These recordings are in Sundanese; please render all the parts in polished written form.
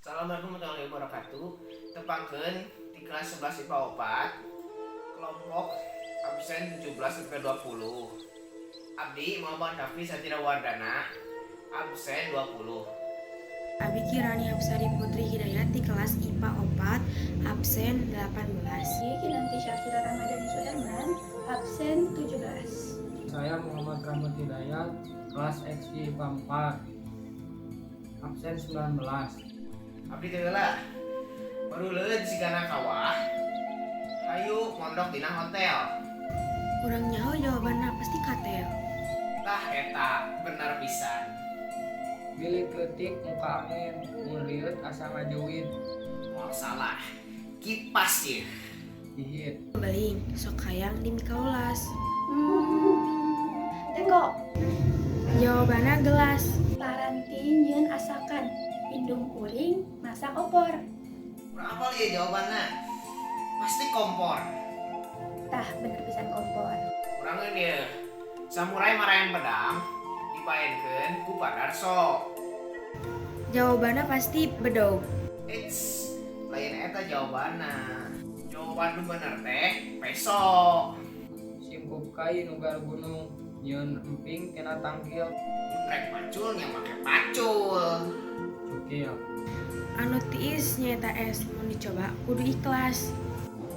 Assalamualaikum warahmatullahi wabarakatuh. Tepangkeun di kelas 11 IPA 4, kelompok absen 17 sampai 20. Abdi Muhammad Hafiz Satira Wardana, absen 20. Abi Kirani Hapsari Putri Hidayat di kelas IPA 4, absen 18. Kinanti Syakira Ramadhani Suherman, absen 17. Saya Muhammad Rahmat Hidayat, kelas XI IPA 4, absen 19. Abdi teh heula. Baruleud sigana kawah. Hayu mondok dina hotel. Urang nyaho jawabanna, pasti katel. Tah, eta bener pisan. Bilik leutik muka angin, mun rieut asa ngajuwid. Moal salah. Kipas ya. Hihit. Beling sok hayang dimikaulas. Tenggo. Jawabanna gelas. Paranti nyieun asakan, indung kuring masak opor. Kurang apal ya jawabannya. Pasti kompor. Tah, bener pisan, kompor. Kurang ya. Samurai maraen pedang dipaenkeun ku Pak Darso. Jawabannya pasti bedog. Eits, lain eta jawabanna. Jawaban nu bener teh peso. Singkup kai nu gunung, nyieun emping tina tangkil. Rek macul nya make pacul. Cukil. Anu tiis nyaeta es, mun dicoba kudu ikhlas.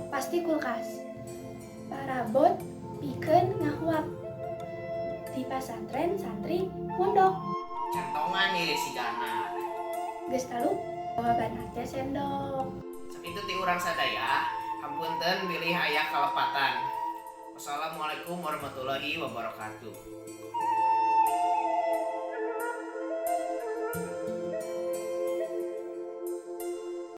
Pasti kulkas. Parabot pikeun ngahuap. Di pasantren santri mondok. Centongan ya si Gana. Geus talu, jawabanna teh sendok. Sakitu ti urang sadaya, hapunten bilih aya kalepatan. Wassalamualaikum warahmatullahi wabarakatuh.